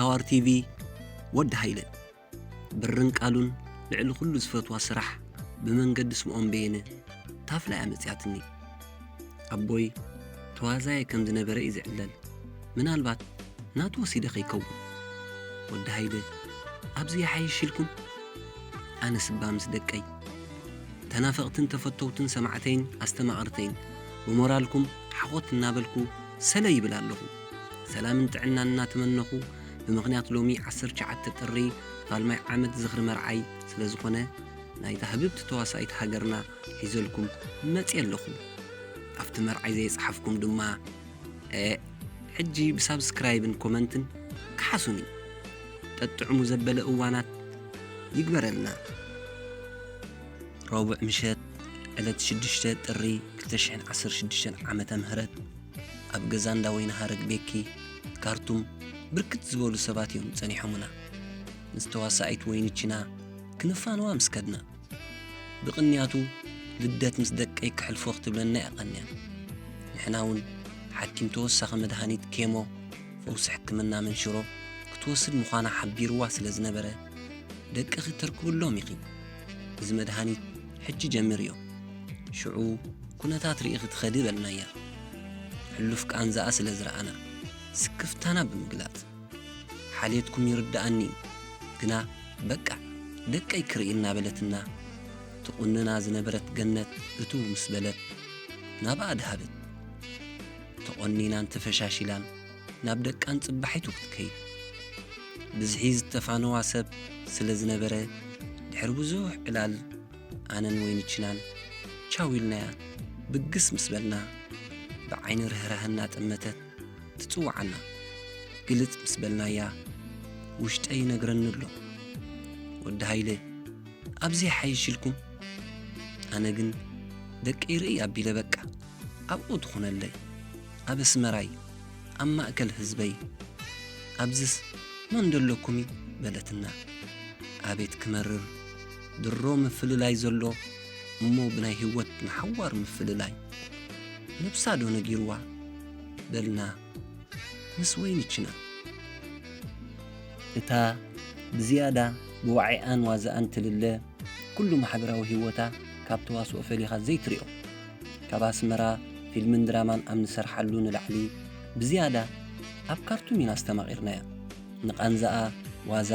ሃዋር ቲቪ፣ ወዲ ሃይለ። ብርን ቃሉን ልዕሊ ኩሉ ዝፈትዋ ስራሕ ብመንገዲ ስምዖን በየነ ታፍላ እያ መጽያትኒ። ኣቦይ ተዋዛየ ከም ዝነበረ እዩ ዝዕለል። ምናልባት ናቱ ወሲደ ከይከውን። ወዲ ሃይለ፣ ኣብዚ ይሓይሽ ኢልኩም? ኣነ ስባ ምስ ደቀይ፣ ተናፈቕትን ተፈተውትን ሰማዕተይን ኣስተማቐርተይን ብሞራልኩም ሓኾት እናበልኩ ሰለ ይብል ኣለኹ። ሰላምን ጥዕናን እናተመነኹ፣ ብምኽንያት ሎሚ ዓሰርተ ትሽዓተ ጥሪ ፋልማይ ዓመት ዝኽሪ መርዓይ ስለ ዝኾነ፣ ናይታ ህብብቲ ተዋሳኢት ሃገርና ሒዘልኩም መጽየ ኣለኹ። ኣብቲ መርዓይ ዘየጽሓፍኩም ድማ፣ እ፣ ሕጂ ብሳብስክራይብን ኮመንትን ክሓሱኒ። ጠጥዕሙ ዘበለ እዋናት ይግበረልና። ረቡዕ ምሸት ዕለት ሽዱሽተ ጥሪ ክልተ ሽሕን ዓሰርተ ሽዱሽተን ዓመተ ምህረት ኣብ ገዛ እንዳ ወይኒ ሃረግ ቤኪ ካርቱም ብርክት ዝበሉ ሰባት እዮም ጸኒሖምና። ምስ ተዋሳኢት ወይኒ ቺና ክንፋነዋ ምስ ከድና፣ ብቕንያቱ ልደት ምስ ደቀይ ከሕልፎ ክትብለና እያ ቀንያ። ንሕና እውን ሓኪም ተወሳኺ መድሃኒት ኬሞ፣ ፈውሲ ሕክምና መንሽሮ ክትወስድ ምዃና ሓቢርዋ ስለ ዝነበረ፣ ደቅኺ ተርክብሎም ኢኺ፣ እዚ መድሃኒት ሕጂ ጀምርዮ፣ ሽዑ ኩነታት ርኢኺ ትኸዲ በልናያ። ሕሉፍ ቃንዛኣ ስለ ዝረኣና ስክፍታና ብምግላጽ፣ ሓልየትኩም ይርድኣኒ እዩ፣ ግና በቃ ደቀይ ክርኢ እናበለትና፣ ትቑንና ዝነበረት ገነት እትው ምስ በለት፣ ናብኣ ድሃበት። ተቖኒናን ተፈሻሺላን ናብ ደቃን ጽባሒቱ ክትከይድ። ብዝሒ ዝተፋነዋ ሰብ ስለ ዝነበረ፣ ድሕሪ ብዙሕ ዕላል ኣነን ወይኒ ቺናን ቻው ኢልናያ። ብግስ ምስ በልና፣ ብዓይኒ ርህራህ እናጠመተት ትጽውዓና። ግልጽ ምስ በልናያ፣ ውሽጠይ ይነግረኒ ኣሎ። ወዲ ሃይለ፣ ኣብዚ ይሓይሽ ኢልኩም? ኣነ ግን ደቀይ ርእይ ኣቢለ በቃ ኣብኡ ትኹነለይ። ኣብ ኣስመራይ፣ ኣብ ማእከል ህዝበይ፣ ኣብዝስ መን ደለኩም እዩ? በለትና። ኣቤት ክመርር፣ ድሮ ምፍልላይ ዘሎ እሞ ብናይ ህይወት ንሓዋር ምፍልላይ። ነብሳ ዶ ነጊርዋ? በልና ምስ ወይኒ ቺና። እታ ብዝያዳ ብዋዒኣን ዋዛኣን ትልለ፣ ኩሉ ማሕበራዊ ህይወታ ካብ ተዋስኦ ፈሊኻ ዘይትሪኦ፣ ካብ ኣስመራ ፊልምን ድራማን ኣብ ንሰርሓሉ ንላዕሊ፣ ብዝያዳ ኣብ ካርቱም ኢና ኣስተማቒርናያ። ንቓንዛኣ፣ ዋዛ፣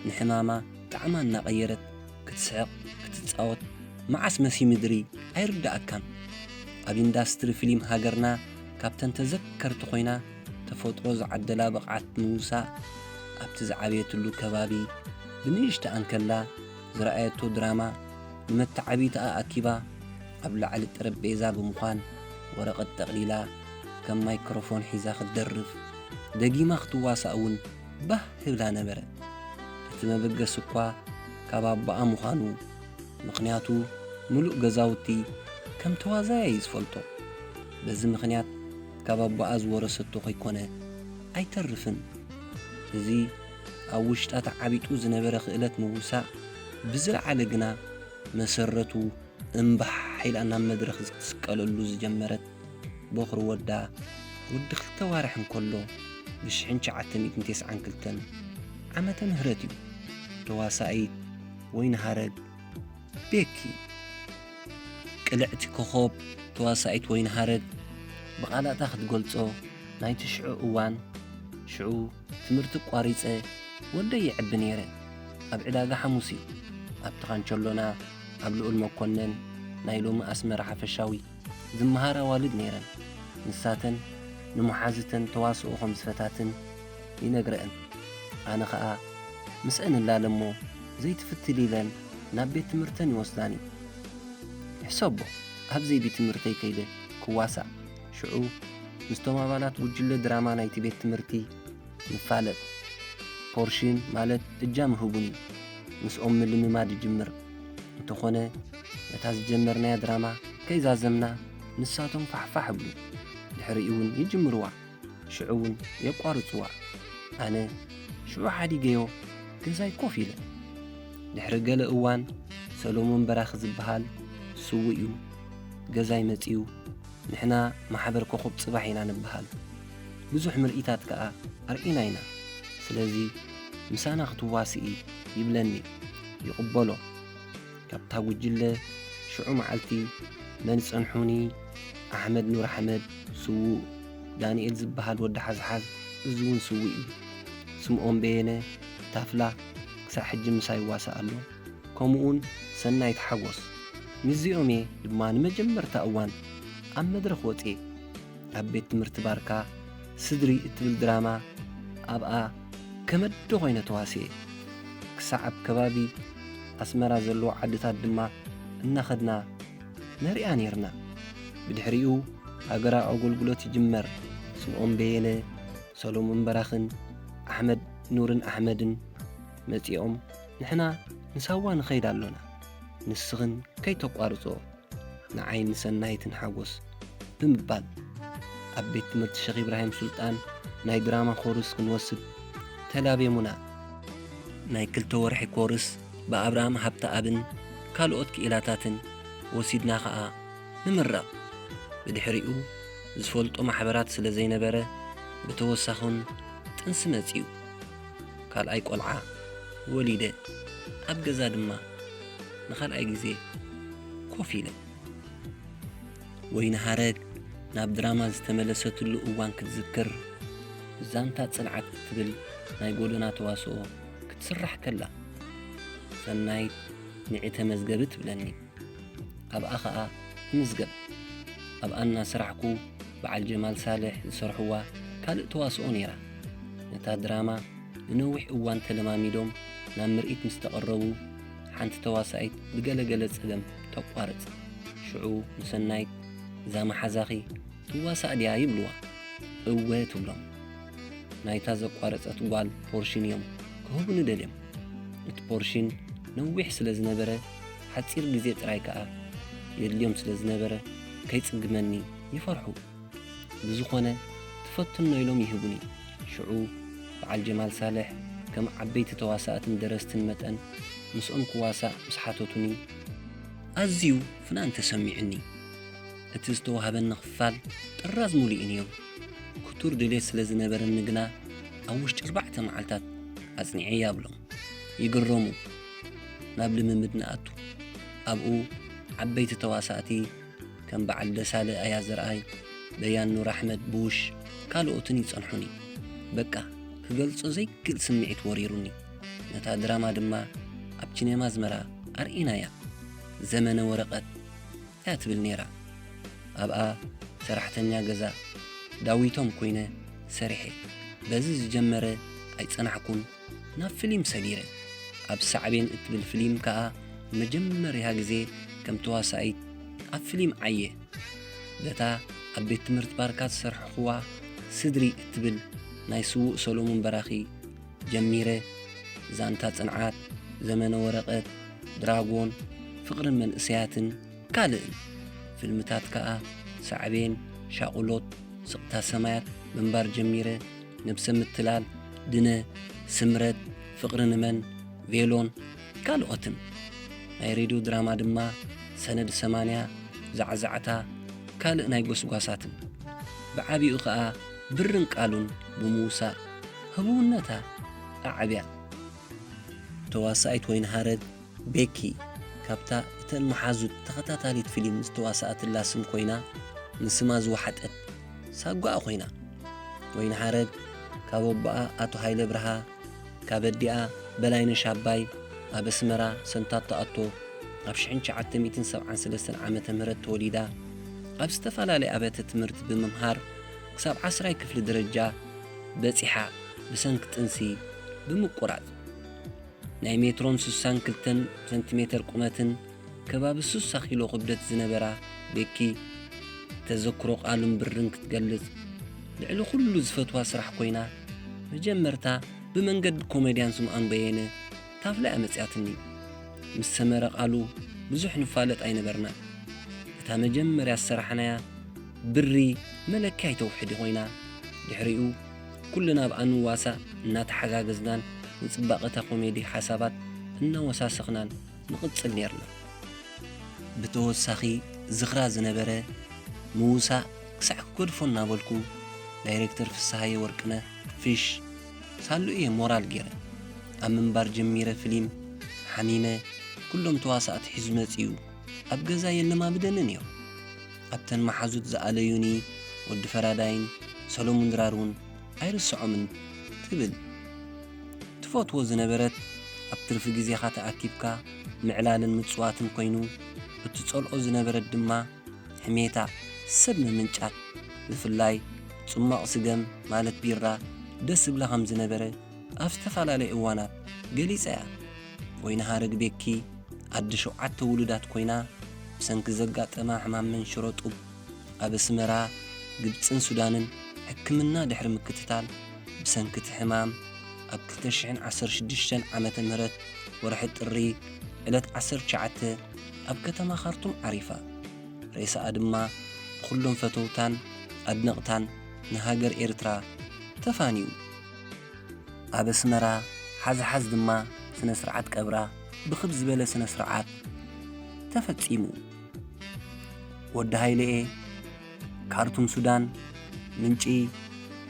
ንሕማማ፣ ጣዕማ እናቐየረት ክትስሕቕ፣ ክትጻወት፣ መዓስ መሲ ምድሪ ኣይርድኣካን። ኣብ ኢንዳስትሪ ፊልም ሃገርና ካብተን ተዘከርቲ ኮይና፣ ተፈጥሮ ዝዓደላ ብቕዓት ምውሳእ፣ ኣብቲ ዝዓበየትሉ ከባቢ ብንእሽተኣ እንከላ ዝረኣየቶ ድራማ ንመተዓብይታኣ ኣኪባ ኣብ ላዕሊ ጠረጴዛ ብምዃን ወረቐት ጠቕሊላ ከም ማይክሮፎን ሒዛ ክትደርፍ፣ ደጊማ ክትዋሳእ እውን ባህ ይብላ ነበረ። እቲ መበገሲ እኳ ካብ ኣቦኣ ምዃኑ፣ ምኽንያቱ ምሉእ ገዛውቲ ከም ተዋዛያ እዩ ዝፈልጦ። በዚ ምኽንያት ካብ ኣቦኣ ዝወረሰቶ ከይኮነ ኣይተርፍን። እዚ ኣብ ውሽጣ ተዓቢጡ ዝነበረ ክእለት ምውሳእ ብዝለዓለ ግና መሰረቱ እምባሕ ኢላ ናብ መድረኽ ክትስቀለሉ ዝጀመረት ቦኽሪ ወዳ ወዲ ክልተ ዋርሕ እንከሎ ብሽሕን ትሽዓተ ሚእትን ተስዓን ክልተን ዓመተ ምህረት እዩ። ተዋሳኢት ወይኒ ሃረግ ቤኪ። ቅልዕቲ ኮኾብ ተዋሳኢት ወይኒ ሃረግ ብቓላታ ክትገልጾ ናይቲ ሽዑ እዋን፣ ሽዑ ትምህርቲ ቋሪጸ ወደይ ይዕቢ ነይረ። ኣብ ዕዳጋ ሓሙስ እዩ። ኣብቲ ካንቸሎና ኣብ ልኡል መኮነን ናይ ሎሚ ኣስመራ ሓፈሻዊ ዝመሃር ኣዋልድ ነይረን። ንሳተን ንመሓዝተን ተዋስኦ ከም ዝፈታትን ይነግረአን። ኣነ ኸኣ ምስአን እላለ እሞ ዘይትፍትል ኢለን ናብ ቤት ትምህርተን ይወስዳኒ። ሕሰቦ፣ ኣብ ዘይቤት ትምህርተይ ከይደ ክዋሳእ። ሽዑ ምስቶም ኣባላት ጉጅለ ድራማ ናይቲ ቤት ትምህርቲ ንፋለጥ። ፖርሽን ማለት እጃም ይህቡኒ። ምስኦም ምልምማድ ይጅምር። እንተኾነ፣ ነታ ዝጀመርናያ ድራማ ከይዛዘምና ንሳቶም ፋሕፋሕ እብሉ። ድሕሪኡ እውን ይጅምርዋ። ሽዑ እውን የቋርጽዋ። ኣነ ሽዑ ሓዲገዮ ገዛይ ኮፍ ኢለ። ድሕሪ ገለ እዋን ሰሎሞን በራኺ ዝበሃል ስዉእ እዩ። ገዛይ መጺኡ። ንሕና ማሕበር ኮኾብ ጽባሕ ኢና ንበሃል። ብዙሕ ምርኢታት ከኣ ኣርኢና ኢና። ስለዚ ምሳና ክትዋስኢ ይብለኒ። ይቕበሎ። ካብታ ጉጅለ ሽዑ መዓልቲ መን ጸንሑኒ? ኣሕመድ ኑር ኣሕመድ፣ ስዉእ፣ ዳንኤል ዝበሃል ወዲ ሓዝሓዝ፣ እዚ እውን ስዉእ እዩ። ስምኦን በየነ፣ ታፍላ፣ ክሳዕ ሕጂ ምሳይ ይዋሳእ ኣሎ። ከምኡውን ሰናይት ሓጎስ። ምስዚኦም እየ ድማ ንመጀመርታ እዋን ኣብ መድረኽ ወፅየ። ኣብ ቤት ትምህርቲ ባርካ ስድሪ እትብል ድራማ ኣብኣ ከመዶ ኮይነ ተዋስየ። ክሳዕ ኣብ ከባቢ ኣስመራ ዘለዎ ዓድታት ድማ እናኸድና ነሪኣ ነይርና። ብድሕሪኡ ሃገራዊ ኣገልግሎት ይጅመር። ስምኦን በየነ፣ ሰሎሞን በራኽን ኣሕመድ ኑርን ኣሕመድን መጺኦም፣ ንሕና ንሳዋ ንኸይድ ኣሎና፣ ንስኽን ከይተቋርጾ ንዓይን ንሰናይትን ሓጎስ ብምባል ኣብ ቤት ትምህርቲ ሸኽ ኢብራሂም ሱልጣን ናይ ድራማ ኮርስ ክንወስድ ተላቤሙና። ናይ ክልተ ወርሒ ኮርስ ብኣብርሃም ሃብተኣብን ካልኦት ክኢላታትን ወሲድና ኸኣ ንምረቕ። ብድሕሪኡ ዝፈልጦ ማሕበራት ስለ ዘይነበረ ብተወሳኹን ጥንሲ መጺኡ። ካልኣይ ቆልዓ ወሊደ ኣብ ገዛ ድማ ንኻልኣይ ግዜ ኮፍ ኢለ። ወይኒ ሃረግ ናብ ድራማ ዝተመለሰትሉ እዋን ክትዝክር፣ ዛንታ ጽንዓት እትብል ናይ ጎደና ተዋስኦ ክትስራሕ ከላ፣ ሰናይት ንዒ ተመዝገቢ ትብለኒ። ኣብኣ ኸኣ እምዝገብ። ኣብኣ እናሰራሕኩ በዓል ጀማል ሳልሕ ዝሰርሕዋ ካልእ ተዋስኦ ነይራ። ነታ ድራማ ንነዊሕ እዋን ተለማሚዶም ናብ ምርኢት ምስ ተቐረቡ፣ ሓንቲ ተዋሳኢት ብገለገለ ጸገም ተቋርጽ። ሽዑ ንሰናይት፣ "እዛ መሓዛኺ ትዋሳእ ድያ?" ይብልዋ። "እወ" ትብሎም። ናይታ ዘቋረጸት ጓል ፖርሽን እዮም ክህቡኒ ደልዮም። እቲ ፖርሽን ነዊሕ ስለ ዝነበረ፣ ሓጺር ግዜ ጥራይ ከኣ የድልዮም ስለ ዝነበረ፣ ከይጽግመኒ ይፈርሑ። ብዝኾነ፣ ትፈትኖ ኢሎም ይህቡኒ። ሽዑ በዓል ጀማል ሳልሕ፣ ከም ዓበይቲ ተዋሳእትን ደረስትን መጠን፣ ምስኦም ክዋሳእ ምስ ሓተቱኒ፣ ኣዝዩ ፍናን ተሰሚዑኒ። እቲ ዝተዋህበኒ ክፋል ጥራዝ ሙሉእ እዩ ነይሩ። ክቱር ድሌት ስለ ዝነበረኒ ግና፣ ኣብ ውሽጢ ኣርባዕተ መዓልታት ኣጽኒዐያ እብሎም። ይግረሙ። ናብ ልምምድ ንኣቱ። ኣብኡ ዓበይቲ ተዋሳእቲ ከም በዓል ደሳለ ኣያ ዘርኣይ፣ በያን ኑር ኣሕመድ ቡሽ፣ ካልኦትን ይጸንሑኒ። በቃ፣ ክገልጾ ዘይክእል ስምዒት ወሪሩኒ። ነታ ድራማ ድማ ኣብ ቺኔማ ኣዝመራ ኣርኢናያ። ዘመነ ወረቐት እያ ትብል ነይራ። ኣብኣ ሰራሕተኛ ገዛ ዳዊቶም ኮይነ ሰሪሐ። በዚ ዝጀመረ ኣይጸናሕኩን፣ ናብ ፍሊም ሰጊረ። ኣብ ሳዕቤን እትብል ፍሊም ከኣ ንመጀመርያ ግዜ ከም ተዋሳኢት ኣብ ፍሊም ዓየ። በታ ኣብ ቤት ትምህርቲ ባርካ ዝሰርሕኽዋ ስድሪ እትብል ናይ ስዉእ ሰሎሞን በራኺ ጀሚረ፣ ዛንታ ጽንዓት፣ ዘመነ ወረቐት፣ ድራጎን፣ ፍቕርን መንእሰያትን ካልእን። ፊልምታት ከኣ ሳዕቤን፣ ሻቑሎት፣ ስቕታ ሰማያት፣ ምንባር ጀሚረ፣ ነብሰ ምትላል፣ ድነ፣ ስምረት፣ ፍቕሪ ንመን፣ ቬሎን ካልኦትን። ናይ ሬድዮ ድራማ ድማ ሰነድ ሰማንያ፣ ዛዕዛዕታ፣ ካልእ ናይ ጎስጓሳትን። ብዓቢኡ ከኣ ብርን ቃሉን ብምውሳእ ህቡብነታ ኣዕብያ። ተዋሳኢት ወይኒ ሃረግ ቤኪ ካብታ እተን መሓዙት ተኸታታሊት ፊልም ዝተዋስኣትላ ስም ኮይና፣ ንስማ ዝወሓጠት ሳጓኣ ኮይና። ወይኒ ሃረግ ካብ ኣቦኣ ኣቶ ሃይለ ብርሃ፣ ካብ ኣዲኣ በላይነሽ ኣባይ ኣብ ኣስመራ ሰንታት ተኣቶ ኣብ ሽሕን ትሽዓተ ሚእትን ሰብዓን ሰለስተን ዓመተ ምህረት ተወሊዳ። ኣብ ዝተፈላለየ ኣብያተ ትምህርቲ ብምምሃር ክሳብ ዓስራይ ክፍሊ ደረጃ በጺሓ ብሰንኪ ጥንሲ ብምቁራጽ። ናይ ሜትሮን ስሳን ክልተን ሰንቲሜተር ቁመትን ከባቢ ስሳ ኪሎ ክብደት ዝነበራ ቤኪ፣ ተዘክሮ ቃሉን ብርን ክትገልጽ፣ ልዕሊ ኩሉ ዝፈትዋ ስራሕ ኮይና፣ መጀመርታ ብመንገዲ ኮሜድያን ስምኦን በየነ ታፍላ እያ መጺኣትኒ። ምስ ሰመረ ቃሉ ብዙሕ ንፋለጥ ኣይነበርና። እታ መጀመርያ ዝሰራሕናያ ብሪ መለክያ ኣይተውሕድ ኮይና፣ ድሕሪኡ ኩልና ኣብኣ ንዋሳእ እናተሓጋገዝናን ንጽባቐ እታ ኮሜዲ ሓሳባት እናወሳሰኽናን ንቕጽል ኔርና። ብተወሳኺ ዝኽራ ዝነበረ ምውሳእ ክሳዕ ክገድፎ እናበልኩ፣ ዳይሬክተር ፍስሃየ ወርቅነህ ፊሽ፣ ካሉ እየ ሞራል ገይረ። ኣብ ምንባር ጀሚረ ፍሊም ሓሚመ፣ ኩሎም ተዋሳእቲ ሒዙ መጺኡ ኣብ ገዛ የለማምደኒ ነይሩ። ኣብተን መሓዙት ዝኣለዩኒ ወዲ ፈራዳይን ሰሎሙን ድራር እውን ኣይርስዖምን ትብል። ትፈትዎ ዝነበረት ኣብ ትርፊ ግዜኻ ተኣኪብካ ምዕላልን ምጽዋትን ኮይኑ፣ እትጸልኦ ዝነበረት ድማ ሕሜታ ሰብ ምምንጫት፣ ብፍላይ ጽሟቕ ስገም ማለት ቢራ ደስ ዝብላ ከም ዝነበረ ኣብ ዝተፈላለየ እዋናት ገሊጻ እያ። ወይንሃረግ ቤኪ ኣደ ሸውዓተ ውሉዳት ኮይና ብሰንኪ ዘጋጠማ ሕማም መንሽሮ ጡብ ኣብ ኣስመራ፣ ግብጽን ሱዳንን ሕክምና ድሕሪ ምክትታል ብሰንኪ እቲ ሕማም ኣብ ክልተ ሽሕን ዓሰርተ ሽዱሽተን ዓመተ ምህረት ወርሒ ጥሪ ዕለት ዓሰርተ ትሽዓተ ኣብ ከተማ ካርቱም ዓሪፋ። ሬሳኣ ድማ ብኹሎም ፈተውታን ኣድነቕታን ንሃገር ኤርትራ ተፋንዩ። ኣብ ኣስመራ ሓዝሓዝ ድማ ስነ ስርዓት ቀብራ ብኽብ ዝበለ ስነ ስርዓት ተፈጺሙ። ወዲ ሃይለኤ፣ ካርቱም ሱዳን። ምንጪ፣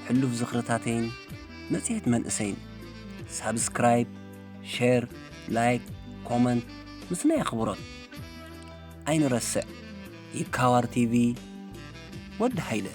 ሕሉፍ ዝኽርታተይን መጽሔት መንእሰይን። ሳብስክራይብ፣ ሼር፣ ላይክ፣ ኮመንት ምስናይ ኣኽብሮት። ኣይንረስዕ። ይካዋር ቲቪ፣ ወዲ ሃይለ።